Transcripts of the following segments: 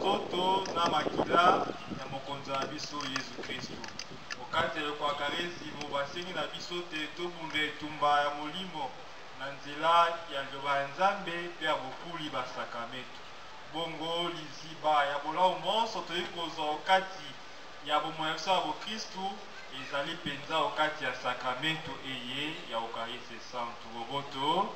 nzoto na makila ya Mokonzi na biso Yezu Kristu. O kati ya eleko ya Karezimo, basengi na biso te tobunda etumba ya molimo na nzela ya Liloba ya Nzambe mpe ya bokuli ba sakramentu. Bongo liziba ya bolamu bonso toyei kozwa o kati ya bomoi ya biso ya bokristu ezali mpenza o kati ya sakramentu eye ya Ukariste Esantu. Boboto,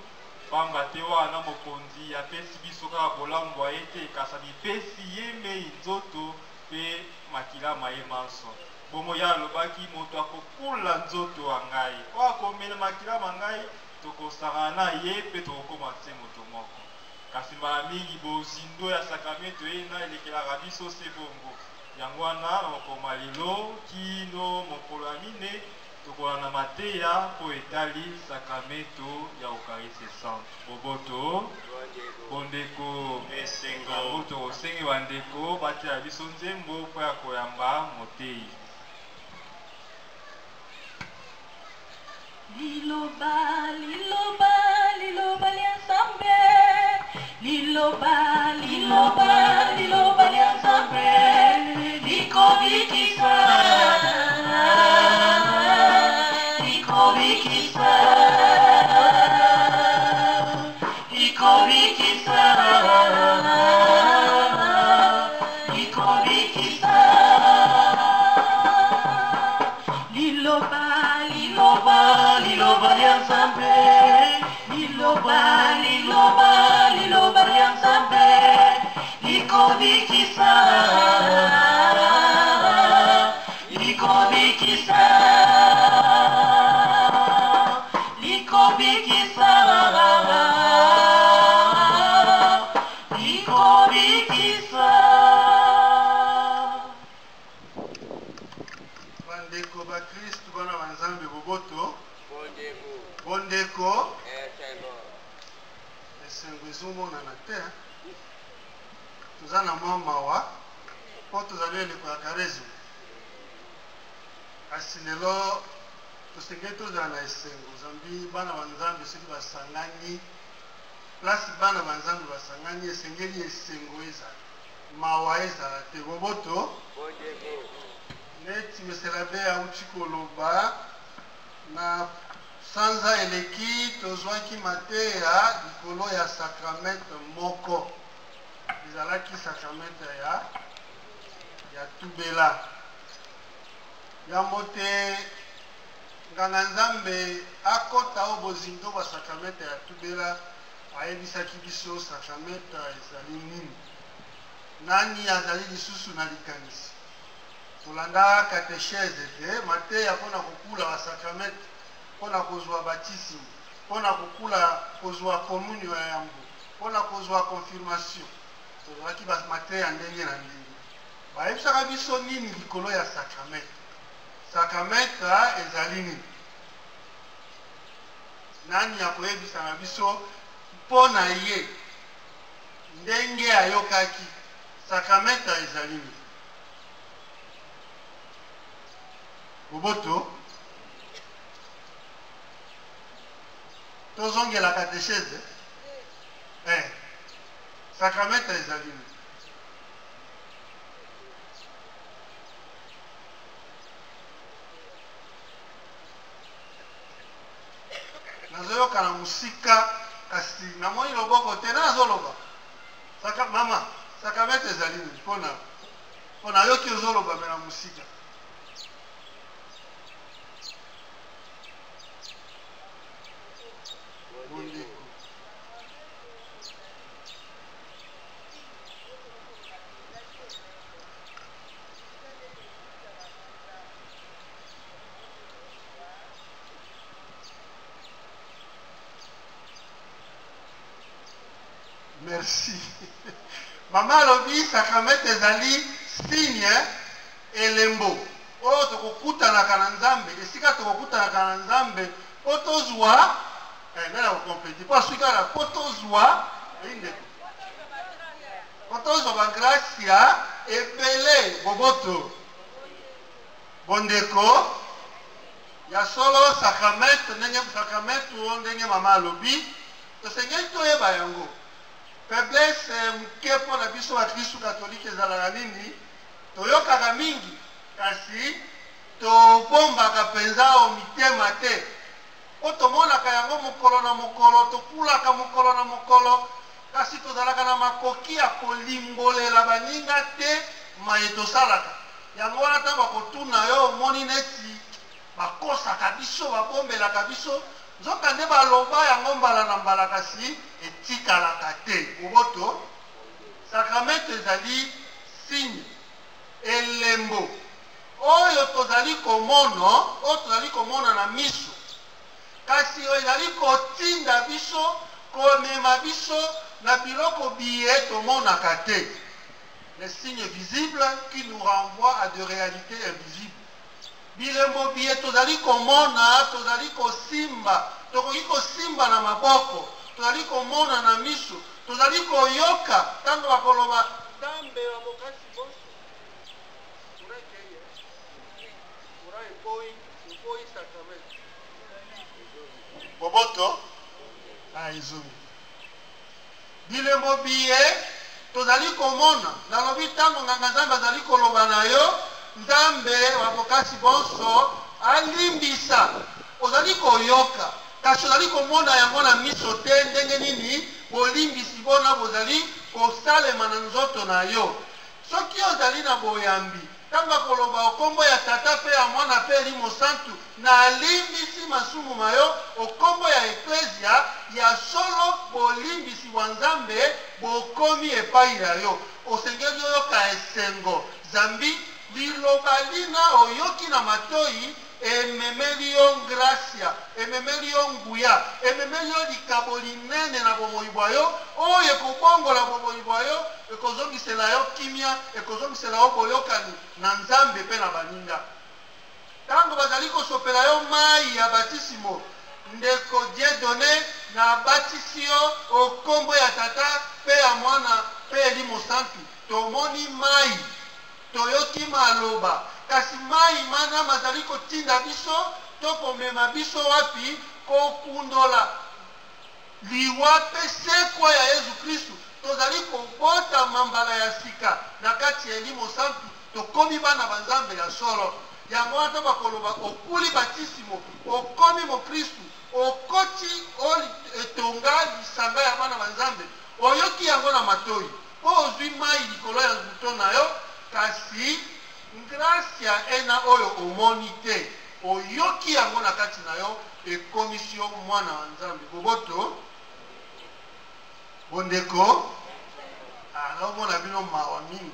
pamba te wana Mokonzi apesi biso kaka bolamu bwa ye te, kasi amipesi ye mei nzoto mpe makila ma ye manso. Bongo ye alobaki, Moto akokula nzoto wa ngai, oyo akomela makila ma ngai, tokosangana na ye mpe tokokoma se moto moko. Kasi mbala mingi bozindo ya sakramentu ena elekelaka biso se bongo. Yango wana, na mokolo mwa lelo kino mokolo ya mine, tokolanda mateya mpo etali sakramentu ya Ukariste Esantu. Boboto, bondeko, Esengo. Yango tokosenge bandeko batiela biso nzembo mpo ya koyamba moteyi. Liloba, liloba, liloba lya Nzambe. Liloba, liloba, liloba lya Nzambe. Likobikisa, likobikisa, likobikisa, likobikisa. Liloba, liloba, liloba lya Nzambe. Liloba, liloba, liloba lya Nzambe. Likobikisa, likobikisa, likobikisa, likobikisa. Bandeko bakristu, bana ba Nzambe, boboto, bondeko, esengo ezomonana te. Toza na mwa mawa mpo tozali eleko ya Karezimo, kasi lelo tosengeli tozala na esengo zambi bana ba Nzambe soki basangani, place bana ba Nzambe basangani, esengeli esengo ezala, mawa ezala te. Boboto, neti Monsieur l'Abbé auti koloba, na sanza eleki tozwaki mateya likolo ya sacrament moko, ezalaki sacrament ya tubela. Yambo te nganga Nzambe akota o bozindo bwa sacrament ya tubela, ayebisaki biso sacrament ezali nini, nani azali lisusu na likanisi. Tolanda catéchèse te, mateya mpona kokula ba sacrament, mpona kozwa batisimo, mpona kokula kozwa communion ya yambo, mpona kozwa confirmation. Tozwaki ba mateya ndenge na ndenge. Bayebisaka biso nini likolo ya sacrament? Sacrament ezali nini? Nani akoyebisa na biso mpo na ye ndenge ayokaki sacrament ezali nini? Boboto, tozongela catéchèse. Sacrament ezali nini? Nazoyoka na mosika, kasi namoni loboko te, nazoloba. Saka, mama, sacrament ezali nini? Mpona, mpona yoki ozoloba me na mosika. Bondeko. Merci. Mama alobi sacrament ezali signe, elembo oyo tokokutanaka na Nzambe, esika tokokutanaka na Nzambe po tozwa, nani akokomplete po asuki kaka po tozwa ndeko, po tozwa ba gracia ebele. Boboto, bondeko, ya solo sacrament, ndenge sacrament oyo ndenge mama alobi, tosengeli toyeba yango. Faiblesse moke mpo na biso bakristu katolike ezalaka nini? Toyokaka mingi, kasi tobombaka mpenza o mitema te, mpo tomonaka yango mokolo na mokolo, tokulaka mokolo na mokolo, kasi tozalaka na makoki ya kolimbolela baninga te maye tosalaka. Yango wana ntango bakotuna yo, omoni neti bakosaka biso, babombelaka biso, nzokande baloba yango mbala na mbala, kasi etikalaka te. Boboto, sakramento ezali signe, elembo oyo tozali komona, oyo tozali komona na miso, kasi ezali kotinda biso, komema biso na biloko biye tomonaka te. Les signes visibles qui nous renvoient à des réalités invisibles. Bilembo biye tozali komona, tozali kosimba, tokoki kosimba na maboko, tozali komona na miso, tozali koyoka ntango bakoloba Nzambe wa bokasi bonso. Courant ekei, eh? Courant eboyi, eboyi sacrament. Boboto ah, ezongi. Bilembo biye tozali komona, nalobi ntango nganga Nzambe azali koloba na yo, Nzambe wa bokasi bonso alimbisa, ozali koyoka, kasi ozali komona yango na miso te. Ndenge nini bolimbisi bona bozali kosalema na nzoto na yo? Soki ozali na boyambi, ntango akoloba okombo ya Tata mpe ya Mwana mpe Elimo Santu, nalimbisi masumu ma yo, okombo ya Eklezia, ya solo bolimbisi bwa Nzambe bokomi epai ya yo. Osengeli oyoka esengo, zambi liloba lina oyoki na matoi ememeli yo ngrasia, ememeli yo nguya, ememeli yo likabo linene na bomoi bwa yo, oyo ekobongola bomoi bwa yo, ekozongisela yo kimia, ekozongisela yo boyokani na Nzambe mpe na baninga. Ntango bazali kosopela yo mai ya batisimo, ndeko Dieudonne, nabatisi yo o kombo ya Tata mpe ya Mwana mpe Elimo Santu. Tomoni mai, toyoki maloba, kasi mai mana mazali kotinda biso to komema biso wapi? Kokundola liwa mpe sekwa ya Yezu Kristu. Tozali kobotama mbala ya sika na kati ya Elimo Santu, tokomi bana ba Nzambe ya solo. Yango wana ntango bakoloba okuli batisimo, okomi mokristu, okoti o etonga lisanga ya bana ba Nzambe, oyoki yango na matoi mpo ozwi mai likolo ya moto na yo, kasi ngrasia ena oyo omoni te, oyoki yango na kati na yo, ekomisi yo mwana wa Nzambe. Boboto, bondeko, naomona bino mawa mingi.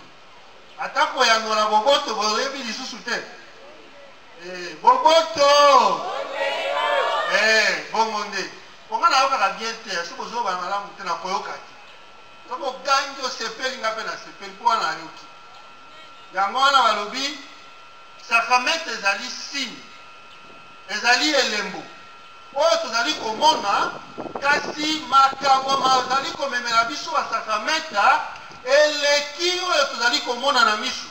Ata koyanola boboto boyebi lisusu te. Boboto bongo nde ponga nayokaka bien te, soki bozoloba malamu te nakoyoka te. Soki ogangi osepeli, nga mpe nasepeli mpo wana nayoki yango. Wana balobi sakramento ezali signe, ezali elembo oyo tozali komona, kasi makambo mazali komemela biso basakramenta eleki oyo tozali komona na miso.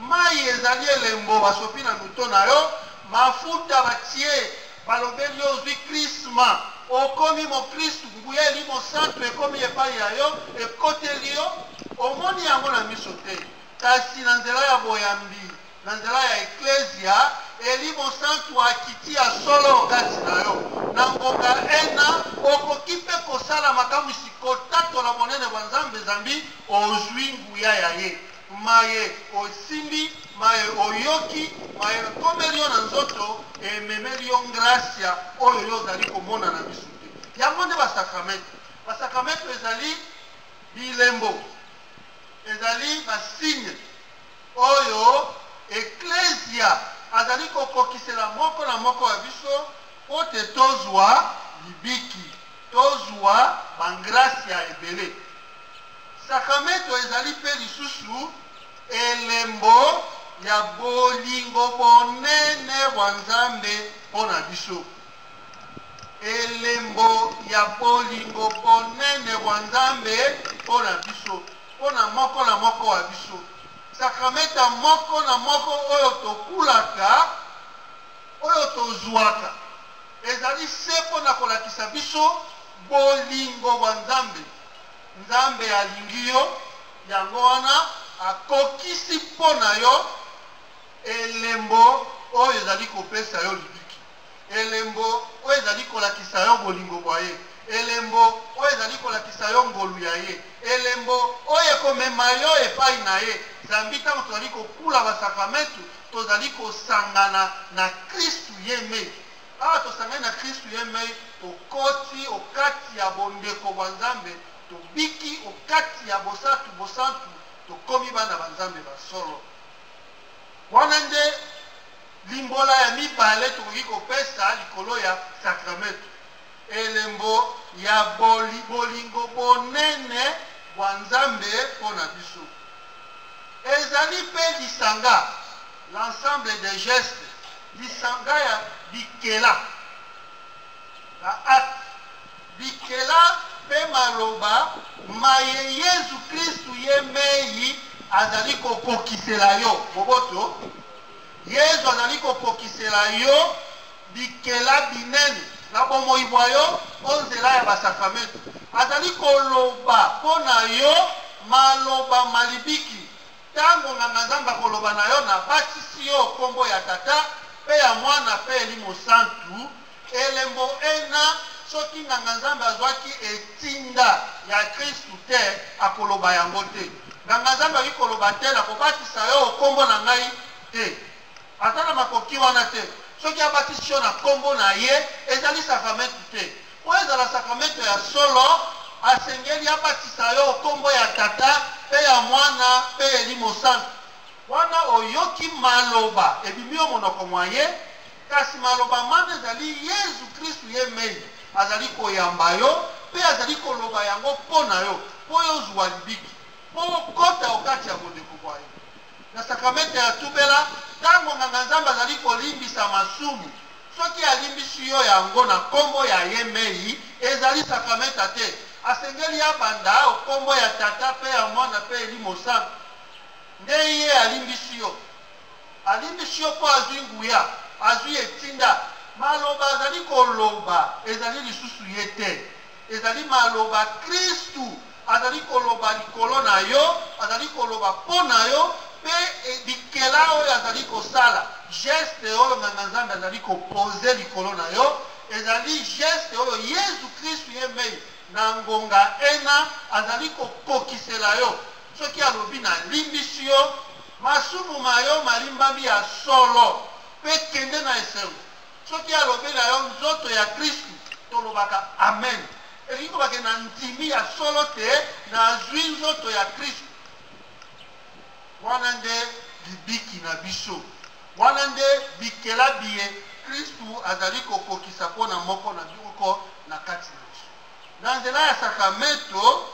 Mai ezali elembo basopi na mito na yo, mafuta batie, balobeli yo ozwi krisma, okomi mokristu, nguya Elimo Santu ekomi epai ya yo, ekoteli yo, omoni yango na miso te, kasi na nzela ya boyambi, na nzela ya Eklezia, Elimo Santu akiti ya solo kati na yo. Na ngonga ena okoki mpe kosala makamwisi, kotatola bonene bwa Nzambe, zambi ozwi nguya ya ye. Maye osimbi, maye oyoki, maye ekomeli yo na nzoto, ememeli yo ngrasia oyo yo ozali komona na miso te. Yango nde basakramento. Basakramento ezali bilembo, ezali basigne oyo Eklezia azali kokokisela moko na moko ya biso mpo te tozwa libiki, tozwa bangrasia ebele. Sakramento ezali mpe lisusu elembo ya bolingo bonene bwa Nzambe mpo na biso. Elembo ya bolingo bonene bwa Nzambe mpo na biso, mpo na moko na moko wa biso. Sakramenta moko na moko oyo tokulaka, oyo tozwaka, ezali se mpo na kolakisa biso bolingo bwa Nzambe. Nzambe alingi yo, yango wana akokisi mpo na yo elembo oyo ezali kopesa yo libiki, elembo oyo ezali kolakisa yo bolingo bwa ye, elembo oyo ezali kolakisa yo ngolu ya ye, elembo oyo ekomema yo epai na ye. Zambi ntango tozali kokula basakramentu, tozali kosangana na Kristu ye mei. Awa tosangani na Kristu ye mei, tokoti okati ya bondeko bwa Nzambe, tobiki okati ya Bosatu Bosantu, tokomi bana ba Nzambe ba solo. Wana nde limbola ya mibale tokoki kopesa likolo ya sakramentu, elembo ya bolingo bonene bwa Nzambe mpo na biso. Ezali mpe lisanga, l'ensemble des gestes, lisanga ya bikela, ba actes, bikela mpe maloba maye Yezu Kristu ye mei azali kokokisela yo. Boboto, Yezu azali kokokisela yo bikela binene na bomoi bwa yo o nzela ya basakramentu. Azali koloba mpo na yo maloba ma libiki. Ntango nganga-nzambe akoloba na yo, Nabatisi yo o nkombo ya Tata, mpe ya Mwana, mpe Elimo Santu, elembo ena, soki nganga-nzambe azwaki etinda ya Kristu te, akoloba yango te. Nganga-nzambe akoki koloba te, Nakobatisa yo o nkombo na ngai te. Aza na makoki wana te. Soki abatisi yo na nkombo na ye, ezali sakramentu te. Mpo ezala sakramento ya solo, asengeli abatisa yo o nkombo ya Tata, mpe ya Mwana, mpe Elimo Santu. Wana oyoki maloba ebimi o monoko mwa ye, kasi maloba mana ezali Yezu Kristu ye mei azali koyamba yo, mpe azali koloba yango mpo na yo, mpo yo ozua libiki, mpo okota o kati ya bondeko bwa ye. Na sakramento ya tubela, ntango nganga-nzambe azali kolimbisa masumu, Soki alimbisi yo yango na nkombo ya ye mei, ezali sakramenta te. Asengeli abanda o nkombo ya Tata mpe ya Mwana mpe Elimo Santu. Nde ye alimbisi yo. Alimbisi yo mpo azwi nguya, azwi etinda. Maloba azali koloba ezali lisusu ye te. Ezali maloba Kristu azali koloba likolo na yo, azali koloba mpo na yo, mpe bikela oyo azali kosala, geste oyo nganga-nzambe azali ko poser likolo na yo, ezali geste oyo Yezu Kristu ye mei na ngonga ena azali kokokisela yo. Soki alobi nalimbisi yo, masumu ma yo malimbami ya solo, mpe kende na esengo. Soki alobi na yo nzoto ya Kristu, tolobaka amen. Elingi koloba ke nandimi ya solo te nazwi nzoto ya Kristu. Wana nde libiki na biso. Wana nde bikela biye Kristu azali kokokisa mpo na moko na moko na kati na biso. Na nzela ya sakrameto,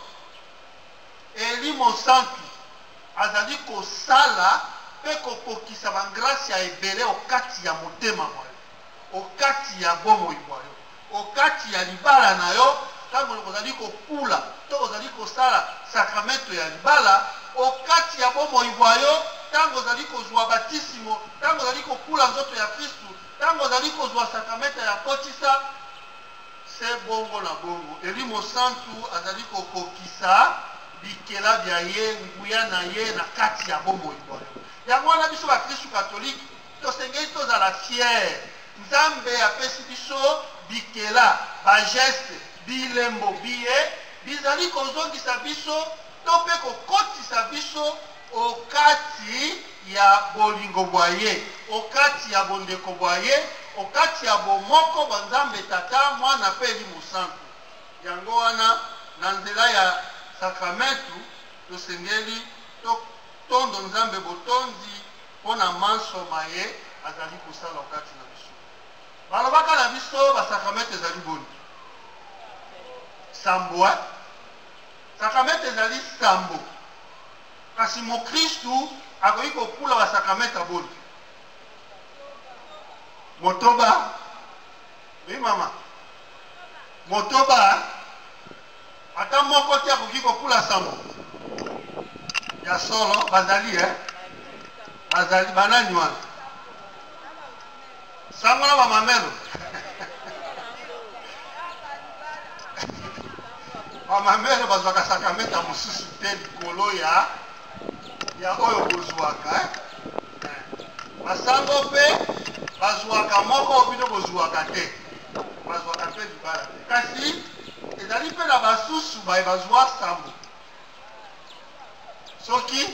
Elimo Santu azali kosala mpe kokokisa bangrasya ebele okati ya motema mwa yo, okati ya bomoi bwa yo, okati ya libala na yo, ntango ozali kokula to ozali kosala sakramento ya libala, okati ya bomoi bwa yo, ntango ozali kozwa batisimo, ntango ozali kokula nzoto ya Kristu, ntango ozali kozwa sakramenta ya kotisa, se bongo na bongo. Elimo Santu azali kokokisa bikela bya ye, nguya na ye na kati ya bomoi bwa yo. Yango wana biso bakristu katolike tosengeli tozala fier. Nzambe apesi biso bikela, ba gestes, bilembo biye bizali kozongisa biso to mpe kokotisa biso o kati ya bolingo bwa ye, o kati ya bondeko bwa ye, o kati ya bomoko bwa Nzambe Tata, Mwana mpe Elimo Santu. Yango wana, na nzela ya sakramentu, tosengeli totondo Nzambe botondi mpo na manso maye azali kosala okati na biso. Balobaka na biso basakramentu ezali boni? Sambo, eh? Sakramento ezali sambo. Kasi mokristu akoki kokula basakramenta boni? Motoba. Oui, mama. Motoba. Ata moko te akoki kokula sambo. Ya solo, bazali, eh? Bazali, banani wana? Sango na bamamelo. Bamamere bazwaka sakramenta mosusu te likolo ya ya oyo bozwaka eh? Eh. Basango mpe bazwaka moko oyo bino bozwaka te, bazwaka mpe libala te. Kasi ezali mpe na basusu baye bazwa sambo soki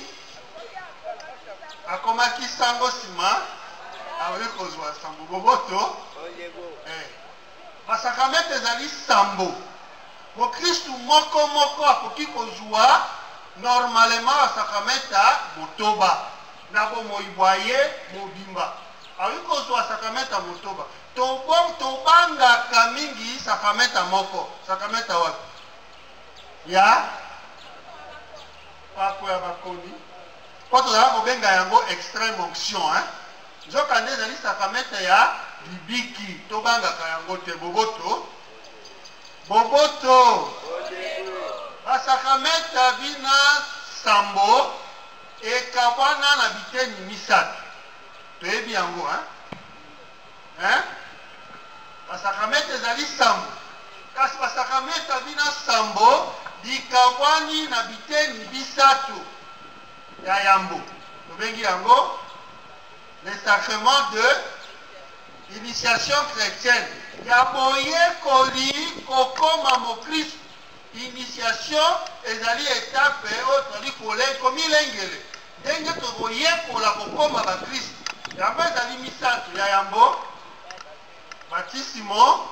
akomaki sango nsima akoki kozwa sambo boboto eh. Basakramenta ezali sambo. Mokristu moko moko akoki kozua normalement basakramenta motoba na bomoi bwa ye mobimba. Akoki kozua sakramenta motoba. Tobangaka mingi sakramenta moko. Sakramenta wapi? Ya pako ya bakoni. Mpo tozalaka kobenga yango extreme onction, hein? Nzokande ezali sakramenta ya libiki, tobangaka yango te. Boboto, boboto. Basakramenta bina sambo ekabwana na biteni misato. Toyebi yango, hein? Hein? Basakramenta ezali sambo, kasi basakramenta bina sambo bikabwani na biteni misato. Ya yambo, tobengi yango le sacrement de initiation chrétienne, ya boyekoli kokoma mokristu. Initiation ezali etape oyo tozali komilengele ndenge tokoyekola kokoma bakristu. Yango ezali misato. Ya yambo, batisimo,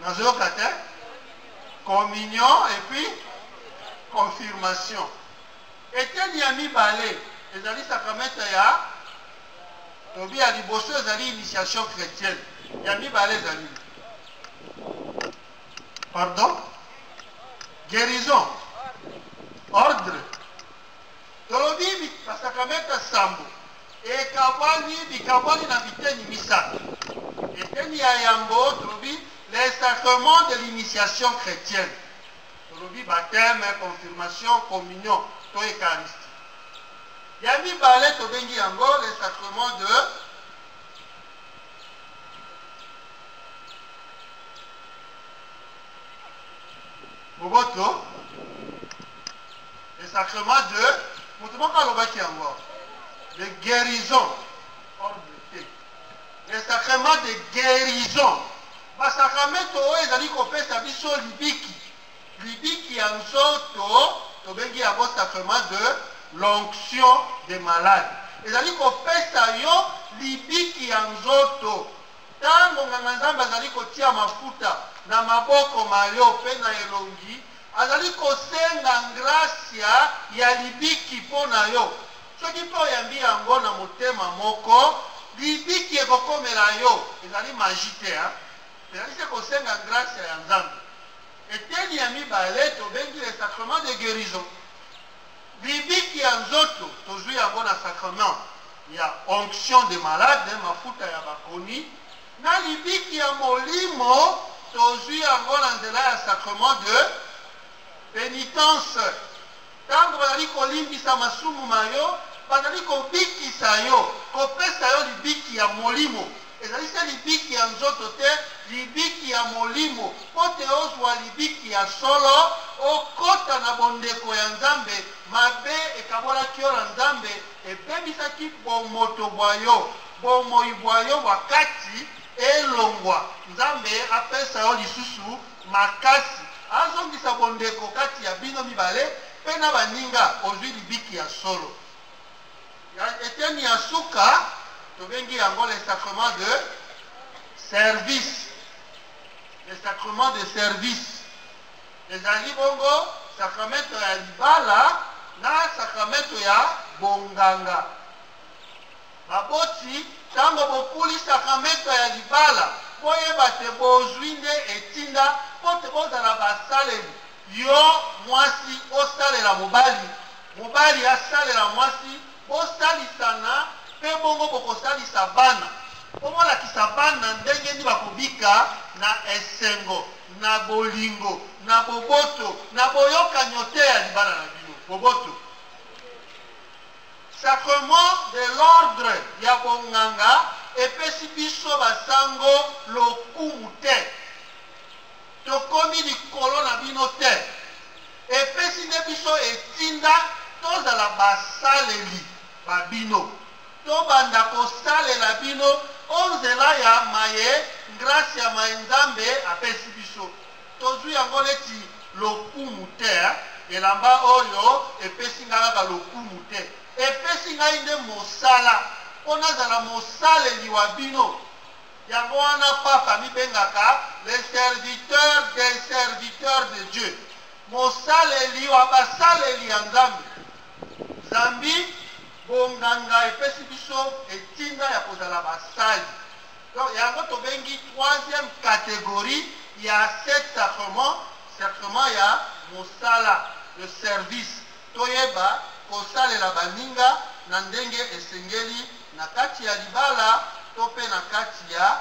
nazoyoka te, communion et puis confirmation. Eteni ya mibale ezali sakramenta ya tobi. Ya liboso ezali initiation chrétienne, ya mibale ezali, pardon, guérison, ordre. Tolobi basakramenta sambo ekabwani, bikabwani na biteni misato. Eteni ya yambo tolobi les sacrements de l'initiation chrétienne, tolobi baptême, confirmation, communion to eucharistie. Ya mibale tobengi yango les sacrements de boboto, le sacrement de, moto moko alobaki yango, de guérison, ordre te, le sacrement de guérison. Basakramento oyo ezali kopesa biso libiki, libiki ya nzoto, tobengi yango sacrement de l'onction des malades. Ezali kopesa yo libiki ya nzoto. Ntango nganga Nzambe azali kotia mafuta na maboko ma yo mpe na elongi, azali kosenga ngrasia ya libiki mpo na yo. Soki mpe oyambi yango na motema moko, libiki ekokomela yo. Ezali magie te, hein? Ezali se kosenga ngrasia ya Nzambe. Eteni ya mibale tobengi le sacrement de guérison, libiki ya nzoto. Tozwi yango na sacrement ya onction de malade, mafuta ya bakoni. Na libiki ya molimo, tozwi yango na nzela ya sacrement de pénitence. Ntango bazali kolimbisa masumu ma yo, bazali kobikisa yo, kopesa yo libiki ya molimo. Ezali se libiki ya nzoto te, libiki ya molimo, mpo te ozwa libiki ya solo, okota na bondeko ya Nzambe. Mabe ekabolaki yo na Nzambe, ebebisaki bomoto bwa yo, bomoi bwa yo bwa kati elongwa. Nzambe apesa yo lisusu makasi, azongisa bondeko kati ya bino mibale mpe na baninga, ozwi libiki ya solo. Eteni ya suka tobengi yango le sacrement de service. Le sacrement de service ezali bongo sacramento ya libala na sacramento ya bonganga. Baboti, ntango bokuli sacramento ya libala, boyeba te bozwi nde etinda mpo te bozala basaleli. Yo mwasi osalela mobali, mobali asalela mwasi, bosalisana mpe bongo bokosalisa bana, mpo bolakisa bana ndenge nini bakobika na esengo, na bolingo, na boboto, na boyokanio te ya libala na bino. Boboto. Sacrement de l'ordre ya bonganga epesi biso basango lokumu te. Tokomi likolo na bino te. Epesi nde biso etinda tozala basaleli ba bino. Tobanda kosalela bino o nzela ya maye ngrasya maye Nzambe apesi biso. Tozwi yango neti lokumu te, elamba oyo epesi ngai kaka lokumu te. Epesi ngai nde mosala mpo nazala mosaleli wa bino. Yango wana Papa amibengaka le serviteur des serviteurs de Dieu, mosaleli wa basaleli ya Nzambe. Zambi bonganga epesi biso etinda ya kozala basali. Donc yango tobengi troisième catégorie ya sept sacrement, sacrement ya mosala, le service. Toyeba kosalela baninga na ndenge esengeli na kati ya libala to mpe na kati ya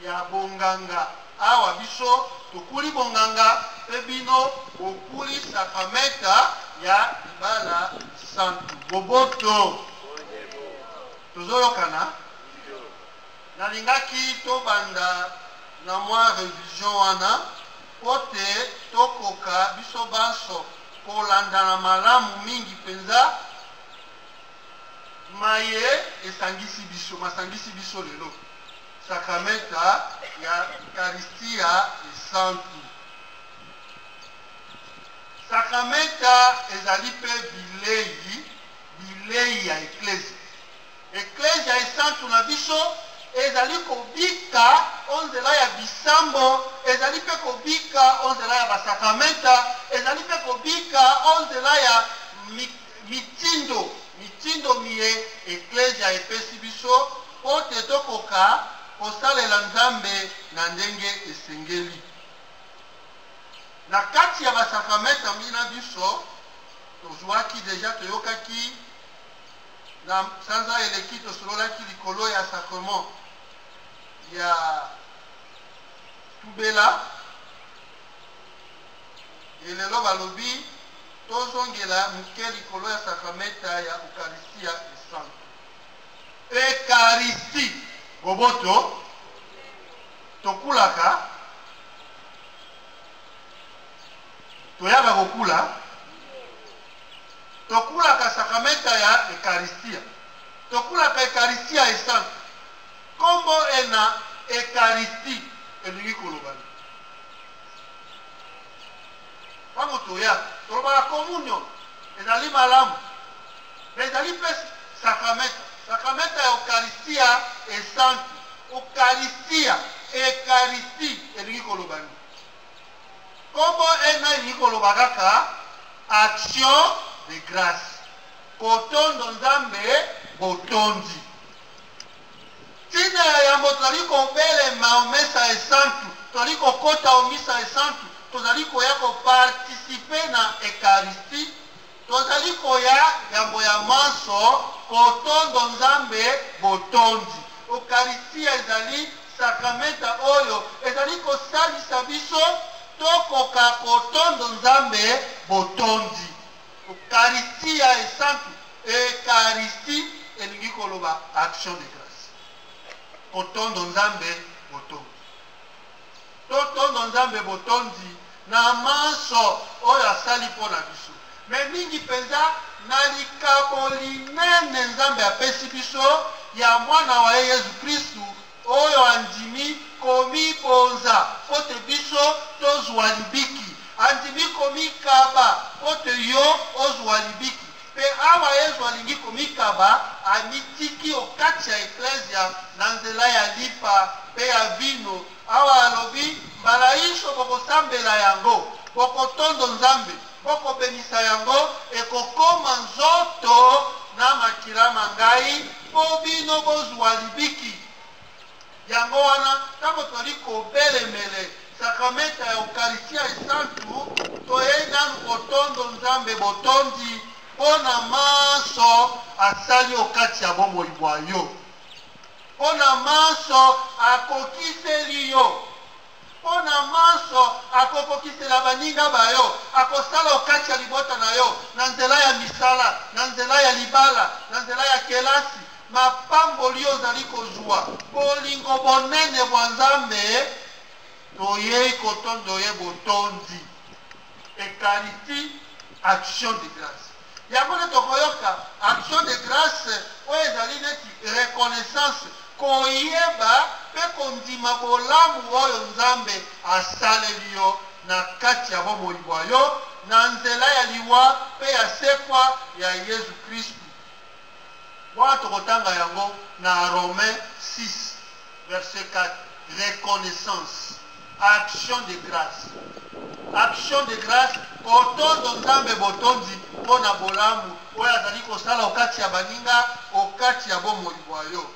ya bonganga. Awa biso tokuli bonganga mpe bino bokuli sakrameta ya libala lisantu. Boboto. Tozoyokana? Nalingaki tobanda na mwa revision wana mpo te tokoka biso banso kolandana malamu mingi mpenza maye esangisi biso, masangisi biso lelo, sakrameta ya Ukaristia Esantu. Sakrameta ezali mpe bilei, bilei ya Eklezia. Eklezia Esantu na biso ezali kobika o nzela ya bisambo, ezali mpe kobika o nzela ya basakramenta, ezali mpe kobika o nzela ya mitindo, mitindo miye Eklezia epesi biso mpo te tokoka kosalela Nzambe na ndenge esengeli. Na kati ya basakramenta mina biso tozuaki deja, toyokaki Na sanza eleki tosololaki likolo ya sacrement ya tubela et lelo balobi tozongela moke likolo ya sacrameta ya Eucharistia esantu. Eucharistie, boboto, tokulaka, toyaka kokula. Tokulaka sakramenta ya Ekaristia. Tokulaka Ekaristia Esantu. Nkombo ena Ekaristi elingi koloba nini? Ntango toyaka, tolobaka komunio, ezali malamu, me ezali mpe sakramenta, sakramenta ya Eukaristia Esantu. Eukaristia, Ekaristi elingi koloba nini? Kombo ena elingi koloba kaka action de grace, kotondo Nzambe botondi. Ntina ya yambo tozali kobelema o mesa esantu, tozali kokota o misa esantu, tozali koya ko participer na Eucharistie, tozali koya yambo ya manso kotondo Nzambe botondi. Eucharistia ezali sakramenta oyo ezali kosalisa biso tokoka kotondo Nzambe botondi. Eucharistia esantu, Eucharistie elingi koloba action de grace, kotondo Nzambe botondi. Totondo Nzambe botondi na manso oyo asali mpo na biso, me mingi mpenza na likabo linene Nzambe apesi biso ya Mwana wa ye Yezu Kristu, oyo andimi komibonza mpo te biso tozwa libiki, andimi komikaba mpo te yo ozwa libiki. Mpe awa Yezu alingi komikaba, amitiki o kati ya Eklezia na nzela ya lipa mpe ya vino. Awa alobi, Mbala inso bokosambela yango, bokotondo Nzambe, bokobenisa yango, ekokoma nzoto na makila ma ngai, mpo bino bozua libiki. Yango wana, ntango tozali kobelemele sakramenta ya Ukaristia Esantu, toyei nanu kotondo Nzambe botondi mpo na manso asali o kati ya bomoi bwa yo, mpo na manso akokiseli yo, mpo na manso akokokisela baninga ba yo, akosala o kati ya libota na yo, na nzela ya misala, na nzela ya libala, na nzela ya kelasi, Mapamboli ozali kozwa. Bolingo bonene bwa Nzambe Toyei kotondo ye botondi. Eucharistie, action de grâce. Yango nde tokoyoka action de grâce oyo ezali neti reconnaissance, koyeba mpe kondima bolamu oyo Nzambe asaleli yo na kati ya bomoi bwa yo na nzela ya liwa mpe ya sekwa ya Yezu Kristu. Wana tokotanga yango na Romains 6 verset 4, reconnaissance, action de grace. Action de grace, kotondo Nzambe botondi mpo na bolamu oyo azali kosala okati ya baninga, okati ya bomoi bwa yo.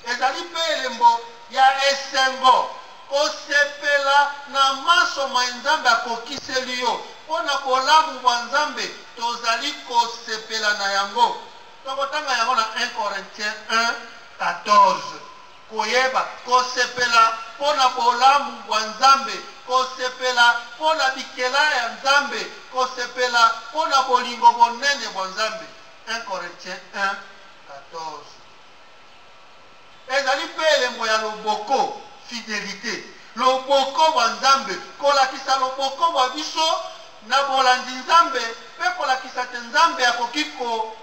Ezali mpe elembo ya esengo, kosepela na manso maye Nzambe akokiseli yo. Mpo na bolamu bwa Nzambe, tozali kosepela na yango. Tokotanga yango na 1 Corinthiens 1, 14. Koyeba kosepela mpo na bolamu bwa Nzambe, kosepela mpo na bikela ya Nzambe, kosepela mpo na bolingo bonene bwa Nzambe. 1 Corinthiens 1, 14. Ezali mpe elembo ya loboko, fidelite, loboko bwa Nzambe, kolakisa loboko bwa biso na bolandi Nzambe mpe kolakisa te Nzambe akoki ko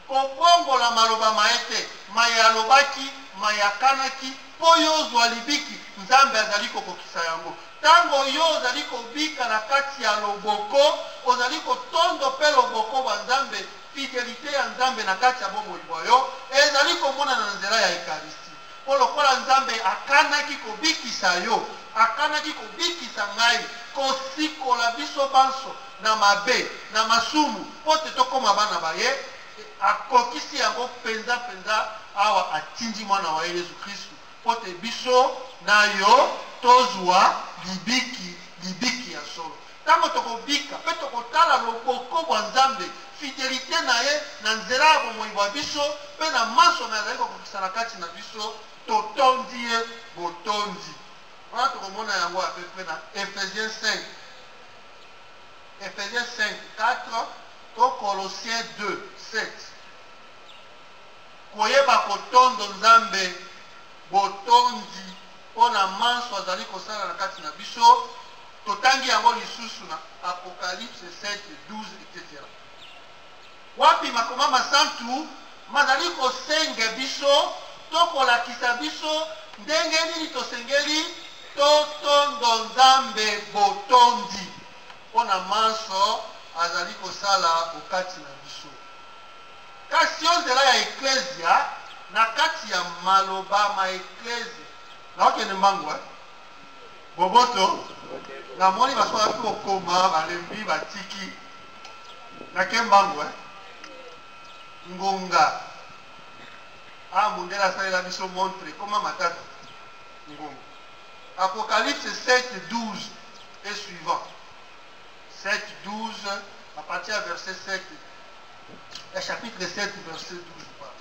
kobongola maloba ma ye te, maye alobaki, maye akanaki mpo yo ozwa libiki, Nzambe azali kokokisa yango. Tango yo ozali kobika na kati ya loboko, ozali kotondo mpe loboko bwa Nzambe, Fidelite ya Nzambe na kati ya bomoi bwa yo ezali komonana na nzela ya Eucharistie. Mpo lokola Nzambe akanaki kobikisa yo, akanaki kobikisa ngai, kosikola biso banso na mabe, na masumu, mpo te tokoma bana ba Ye, akokisi yango mpenza mpenza awa atindi Mwana wa Ye Yesu Kristu mpo te biso na yo tozwa libiki, libiki ya solo. Ntango tokobika mpe tokotala loboko bwa Nzambe, fidelite na Ye na nzela ya bomoi bwa biso mpe na manso maye azali kokokisa na kati na biso, totondi Ye botondi. Wana tokomona yango à peu près na Ephésiens 5, Ephésiens 5, 4 to Colossiens 2, 7. Koyeba kotondo Nzambe botondi mpo na manso azali kosala na kati na biso, Totangi yango lisusu na Apocalypse 7, 12, etc. Wapi Makoma Masantu mazali kosenge biso to kolakisa biso ndenge nini tosengeli totondo Nzambe botondi mpo na manso azali kosala okati na biso. Kasi o nzela ya Eklezia, na kati ya maloba ma Eklezia. Naokende mbangu eh? Boboto, namoni baso bazalaki kokoma balembi batiki. Nake mbangu eh? Ngonga. Ah, mondele asalela biso montre ekoma matata. Ngonga. Apocalypse 7, 12 et suivant. 7, 12, à partir ya verset 7, ya chapitre 7, verset 12. Pardon.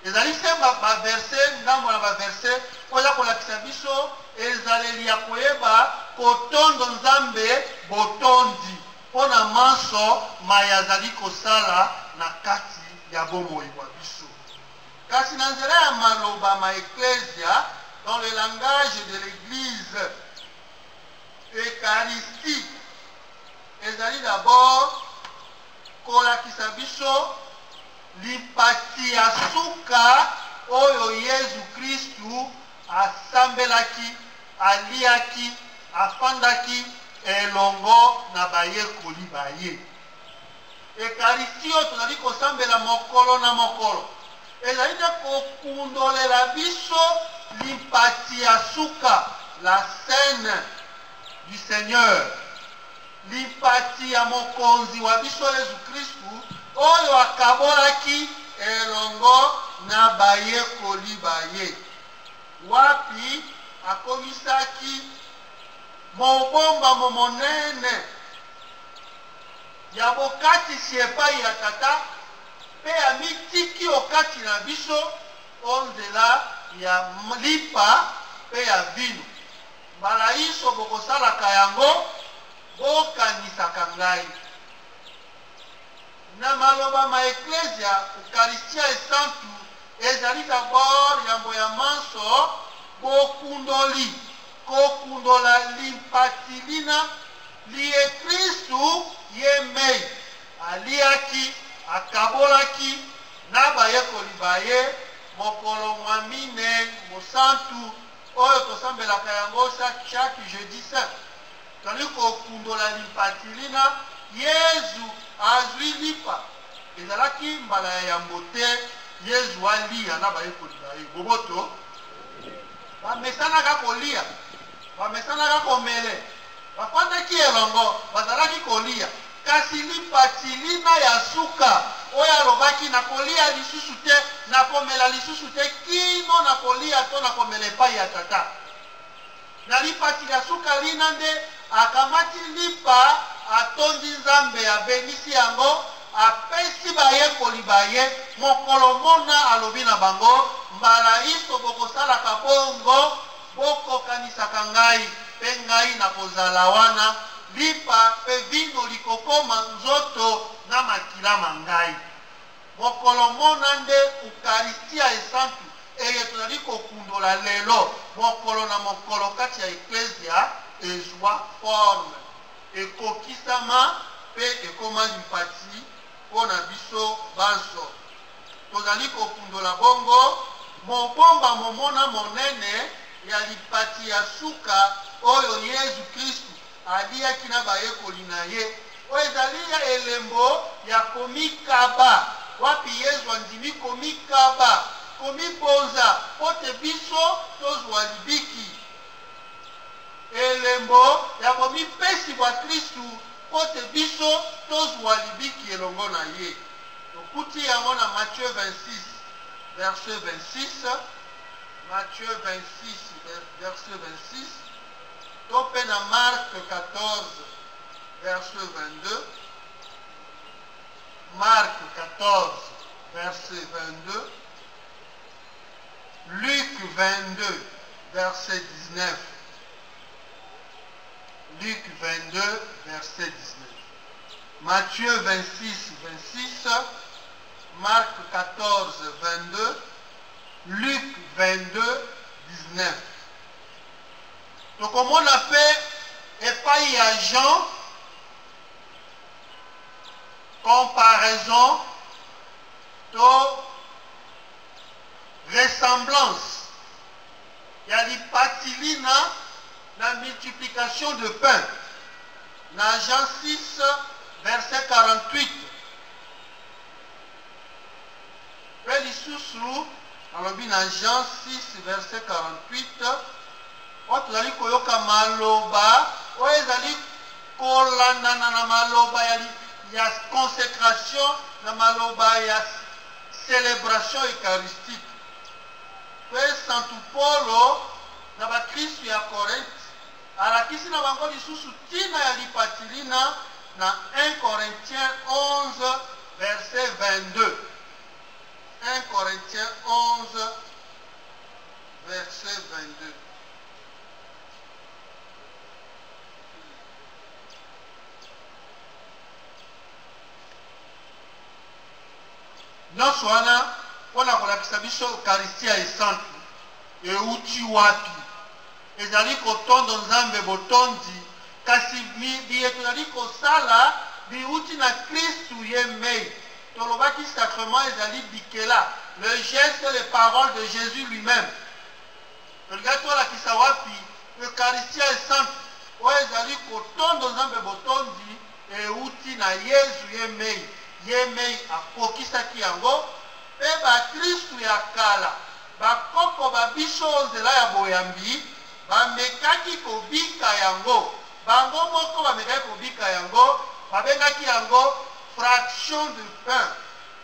Ezali se ba verse, ndambo na ba verse oyo eza kolakisa biso ezaleli ya koyeba kotondo Nzambe botondi mpo na manso maye azali kosala na kati ya bomoi bwa biso. Kasi na nzela ya maloba ma Eklezia, dans le langage de l'Eglise, Eucharistie ezali d'abord kolakisa biso Lipati ya suka oyo Yezu Kristu asambelaki, aliaki, afandaki elongo na bayekoli ba ye. Ekaristia oyo tozali kosambela mokolo na mokolo ezali nde kokundolela biso lipati ya suka, la Cène du Seigneur. Lipati ya Mokonzi wa biso Yezu Kristu, oyo akabolaki elongo na bayekoli ba ye, wapi akomisaki mobombamo monene ya bokatisi epai ya Tata, mpe amitiki okati na biso o nzela ya lipa mpe ya vino. Mbala inso bokosalaka yango, bokanisaka ngai. Na maloba ma Eklezia, Ukaristia Esantu ezali d'abord yambo ya manso bokundoli. kokundola limpati lina liye Kristu ye mei aliaki, akabolaki na bayekoli ba ye mokolo mwa minei mosantu, oyo tosambelaka yango chaque jeudi saint. Tozali kokundola limpati lina Yezu azwi lipa. Ezalaki mbala ya yambo te Yezu aliya na bayekoli ba ye. Boboto bamesanaka koliya, bamesanaka komele, bafandaki elongo, bazalaki koliya. Kasi lipati lina ya suka, oyo alobaki, Nakoliya lisusu te, nakomela lisusu te, kino nakoliya to nakomela epai ya Tata. Na lipati lya suka lina nde akamati lipa, atondi Nzambe, abenisi yango, apesi bayekoli ba ye. Mokolo mona alobi na bango, Mbala inso bokosalaka bongo, bokokanisaka ngai, mpe ngai nakozala wana. Lipa mpe vino likokoma nzoto na makila ma ngai. Mokolo mona nde Ukaristia Esantu, eye tozali kokundola lelo mokolo na mokolo kati ya Eklezia, ezua forme, ekokisama mpe ekoma limpati mpo na biso banso. Tozali kokundola bongo mobombamo mona monene ya lipati ya suka oyo Yezu Kristu aliyaki na bayekoli na ye, oyo ezali ya elembo ya komikaba, wapi Yezu andimi komikaba, komibonza mpo te biso tozwa libiki. Elembo ya bomipesi bwa Kristu mpo te biso tozwa libiki elongo na ye. Tokuti yango na Matthieu 26, verset 26, Matthieu 26, verset 26, to mpe na Marc 14, verset 22, Marc 14, verset 22, Luc 22, verset 19, Luc 22, verset 19. Matthieu 26, 26, Marc 14, 22, Luc 22, 19. Tokomona mpe epai ya Jean comparaison to ressemblance ya lipati lina na multiplication de pain na Jean 6 verset 48. Mpe lisusu nalobi na Jean 6 verset 48, oyo tozali koyoka maloba oyo ezali kolandana na maloba ya consecration, na maloba ya celebration eucharistique. Mpe Santu Polo na bakristu ya Korinthe alakisi na bango lisusu ntina ya lipati lina na 1 Corinthiens 11 verset 22. 1 Corinthiens 11 verset 22. Nyonso wana mpo na kolakisa biso Eucharistia Esantu euti wapi. Ezali kotondo Nzambe botondi, kasi biye tozali kosala biwuti na Kristu ye mei. Tolobaki sacrement ezali bikela, le geste et les paroles de Jesus lui-meme. Tolingaki tolakisa wapi Eucharistia Esantu oyo ezali kotondo Nzambe botondi euti na Yezu ye mei. Ye mei akokisaki yango, mpe bakristu ya kala, bakoko ba biso o nzela ya boyambi, bamekaki kobika yango. Bango moko bamekaki kobika yango, babengaki yango fraction du pain,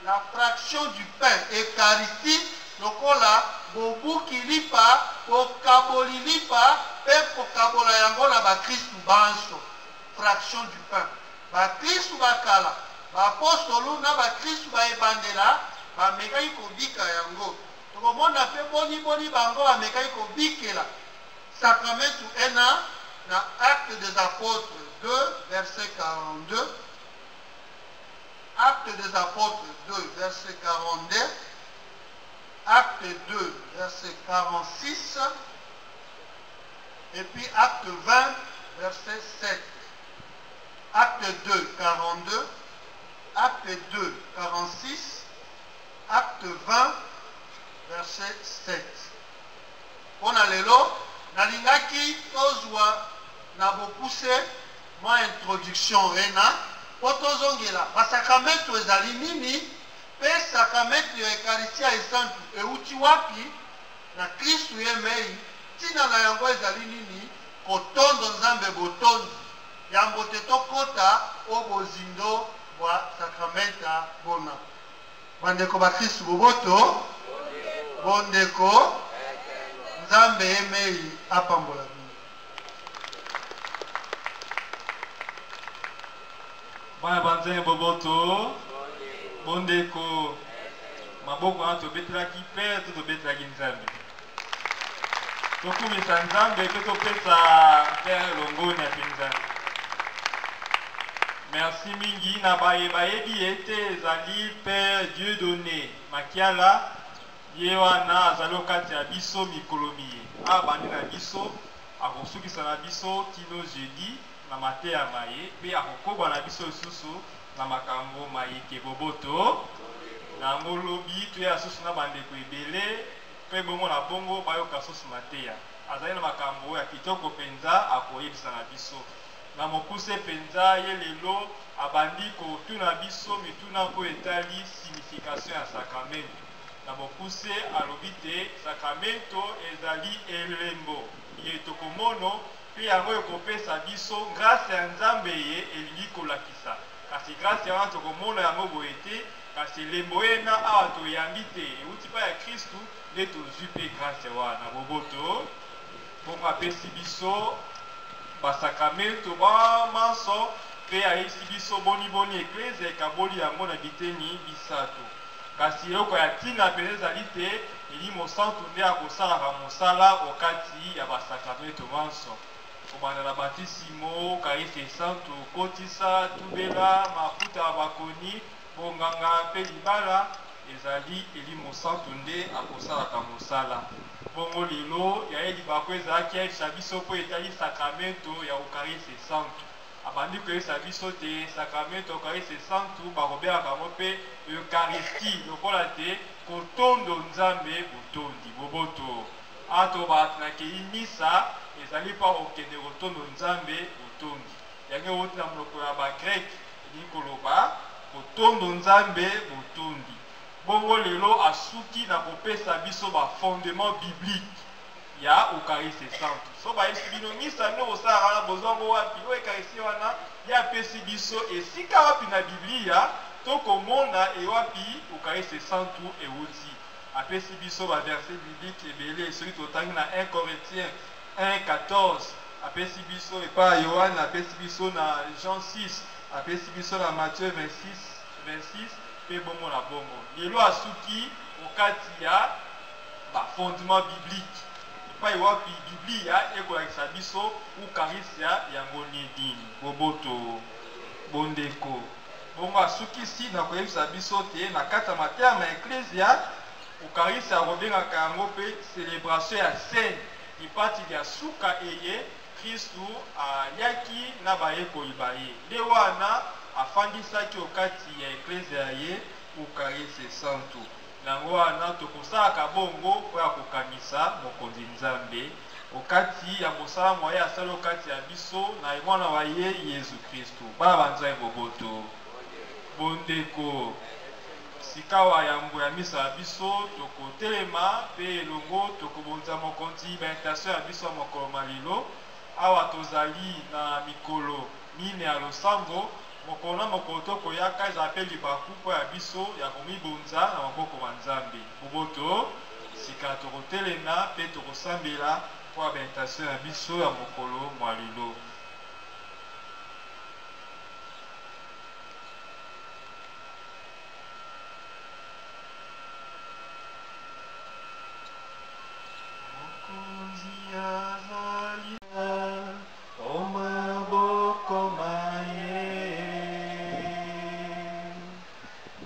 la fraction du pain, Eucharistie, lokola bobuki lipa, bokaboli lipa mpe kokabola yango na bakristu banso, fraction du pain. Bakristu ba kala, baapostolu na bakristu ba ebandela bamekaki kobika yango. Tokomona mpe boni boni bango bamekaki kobikela sakramentu ena na Actes des Apôtres 2, verset 42, Actes des Apôtres 2, verset 42, Actes 2, verset 46, et puis Acte 20, verset 7. Acte 2, 42, Acte 2, 46, Acte 20, verset 7. Mpo na lelo, nalingaki tozwa na bokuse mwa introduction ena mpo tozongela basakramentu ezali nini mpe sakramentu ya Ekaristia Esantu euti wapi na Kristu ye mei, ntina na yango ezali nini, kotondo Nzambe botondi yambo te tokota o bozindo bwa sakramenta bona. Bandeko bakristu boboto, bondeko, Nzambe ye mei apambola bino. Bana ba Nzambe boboto, bondeko, maboko wana tobetelaki Père to tobetelaki Nzambe? Tokumisa Nzambe mpe topesa Père longonya mpenza. Merci mingi na baye bayebi ye te, ezali Père Dieudonné Makiala, ye wana azali okati ya biso mikolo miye. Abandi na biso, akosukisa na biso kino jeudi na mateya maye, mpe akokoba na biso lisusu na makambo mayike boboto. Na yango lobi toya lisusu na bandeko ebele mpe bongo na bongo bayoka susu mateya. Azali na makambo ya kitoko mpenza akoyebisa na biso. Na mokuse mpenza, ye lelo abandi kotuna biso mituna oyo etali signification ya sakramento. Na mokuse alobi te sakramento ezali elembo ye tokomono mpe yango ekopesa biso grâce ya Nzambe ye elingi kolakisa. Kasi grâce wana tokomona yango boye te, kasi elembo ena awa toyambi te euti pa ya Kristu nde tozwi mpe grâce wana boboto. Bongo apesi biso basakramento ba manso mpe ayebisi biso boni boni eklezia ekaboli yango na biteni bisato. Kasi eloko ya ntina mpenza ezali te Elimo Santu nde akosalaka mosala okati ya basakramento manso, kobanda na batisimo, Eucharistie Esantu, kotisa, tubela, mafuta ya bakoni, bonganga mpe libala, ezali Elimo Santu nde akosalaka mosala. Bongo lelo ya ye libaku ezalaki ayebisa biso mpo etali sakramento ya Eucharistie Esantu. Abandi koyebisa biso te sakramento ya Eucharistie Esantu bakobengaka yango mpe Eucharistie, lokola te kotondo Nzambe botondi boboto. Ato bato nakei misa ezali mpo akokende kotondo Nzambe botondi. Yango ewuti na monoko ya ba Greke, elingi koloba kotondo Nzambe botondi. Bongo lelo asuki na kopesa biso ba fondement biblique ya Eucharistie Esantu. So bayebisi bino misa bino bosalaka wana bozwa yango wapi? Oyo Eucharistie wana ye apesi biso esika wapi na Biblia tokomona ewapi Eucharistie Esantu ewuti. Apesi biso ba verset biblique ebele, soki totangi na 1 Corinthiens 1:14, apesi biso epai ya Yoane, apesi biso na Jean 6, apesi biso na Matthieu 26:26 mpe bongo na bongo. Lelo asuki okati ya ba fondement biblique epai wapi Biblia ekolakisa biso Eucharistia yango nini, boboto, bondeko. Bongo asukisi na koyebisa biso te na kati ya mateya ma Eklezia, Eucharistia akobengaka yango mpe celebration ya Cène, lipati lya suka eye Kristu aliaki na bayekoli ba ye. Nde wana afandisaki okati ya Eklezia ya ye Eucharistie Esantu. Yango wana tokosalaka bongo mpo ya kokanisa Mokonzi Nzambe okati ya mosala mwa ye asali okati ya biso na Mwana wa ye Yezu Kristu. Bana ba Nzambe boboto, bondeko, sikawa yambo ya misa ya biso tokotelema mpe elongo tokobonza Mokonzi ba intention ya biso ya mokolo ma lelo. Awa tozali na mikolo mine ya losambo, mokolo na mokolo tokoyaka ezala mpe libaku mpo ya biso ya komibonza na maboko ma Nzambe. Boboto, sika tokotelema mpe tokosambela mpo ya ba intention ya biso ya mokolo mwa lelo. Mokonzi azali o maboko ma ye,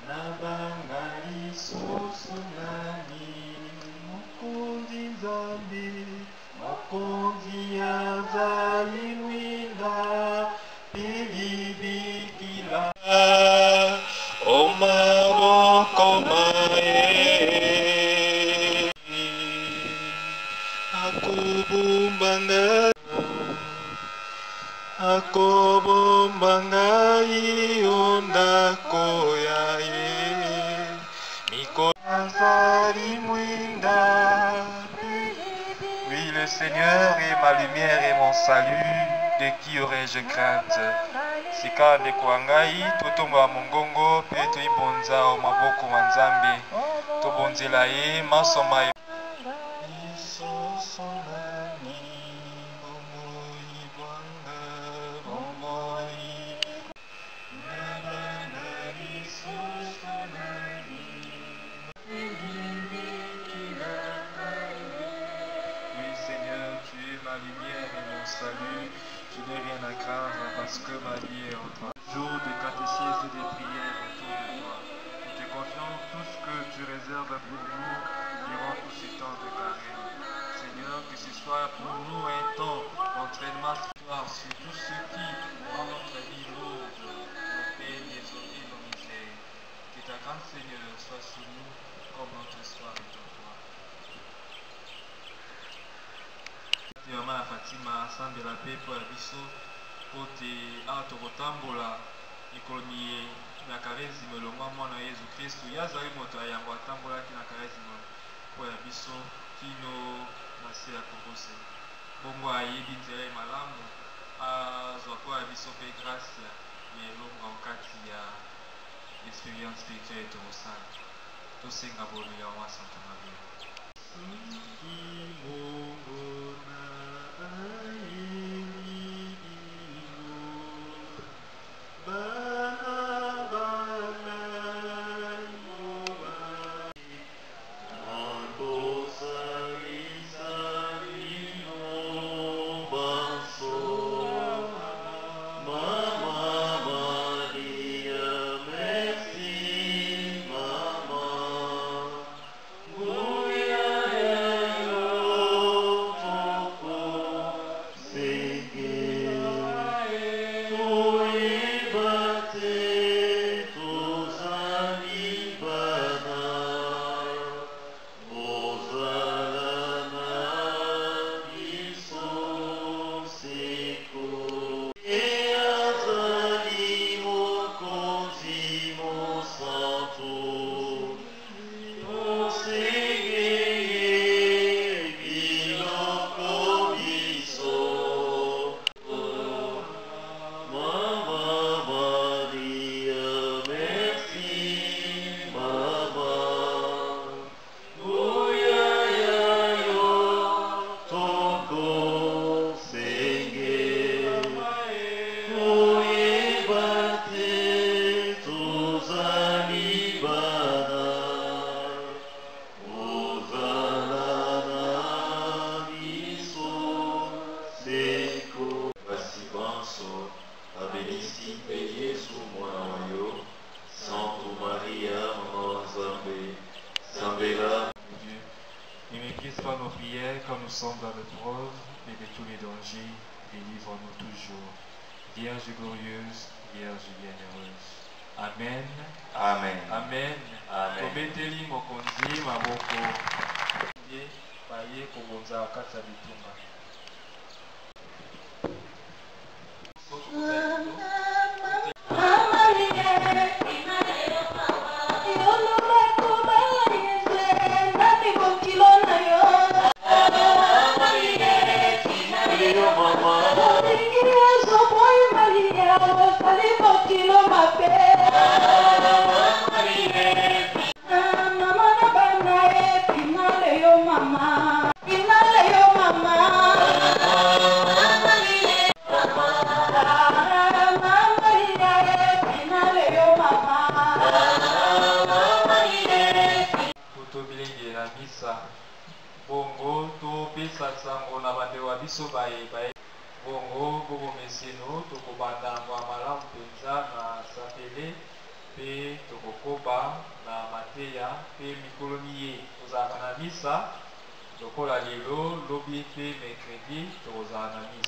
nabanga lisusu nani? Mokonzi Nzambe, Mokonzi azali mwinda pilibikila o maboko ma ye akobomba ngai akobomba ngai o ndako ya ye mikolo azali mwinda. Oui, le Seigneur est ma lumière et mon salut, de qui aurais-je crainte? Sika ndeko wa ngai, totombola mongongo mpe toyibonza o maboko ma Nzambe, tobonzela ye manso ma ye. Lisosolani bomoi bwa nga, bomoi na lisosolani. Oui, Seigneur, tu es ma lumière et mon salut. Je n'ai rien à craindre parce que ma vie est en toi. Jour de catéchisme et de prières autour de toi. Nous te confions tout ce que tu réserves pour nous durant tous ces temps de carême. Seigneur, que ce soit pour nous un temps d'entraînement spirituel sur tout ce qui rend notre vie lourde, nos peines et nos misères. Que ta grâce, Seigneur, soit sur nous comme notre espoir est en toi. Mama na Fatima asambela mpe mpo ya biso, mpo te awa tokotambola mikolo miye na Karezimo elongwa mwana ya Yezu Kristu. Ye azali moto ya yambo atambolaki na Karezimo mpo ya biso kino na se ya kuruse. Bongo ayebi nzela ye malamu, azwa mpo ya biso mpe gracia ya elonga okati ya experience spirituelle tokosala. Tosenga bolingo ya Mama Santa Maria. Soki mongona ayeli bino bana bana yo. Nakosalisa bino banso, Mama Maria, merci Mama. Nguya ya yo tokosenge. Toyeba te tozali bana, ozala na biso seko. Ye azali Mokonzi mosantu, tosenge ye biloko biso. Mama Maria, merci Mama. Nguya ya yo tokosenge. Toyeba te tozali bana, ozala na biso seko. Basi banso abenisi mpe Yesu mwana wa yo. Santu Maria, mama wa Nzambe, sambela. Dieu, ne méprise pas nos prières quand nous sommes dans l'épreuve, mais de tous les dangers, délivre-nous toujours. Vierge glorieuse, Vierge bienheureuse. Amen. Amen. Amen. Amen. Tobeteli Mokonzi maboko. Ye baye kobonza kati ya bitumba. Yo mama. Po tobilengela misa, bongo topesa sango na bandeko ya biso baye baye. Bongo bobomeseno, tokobanda yango ya malamu mpenza na sapele mpe tokokoba na mateya. Mpe mikolo miye tozalaka na misa lokola lelo, lobi mpe mercredi. Mercredi tokozala na midi.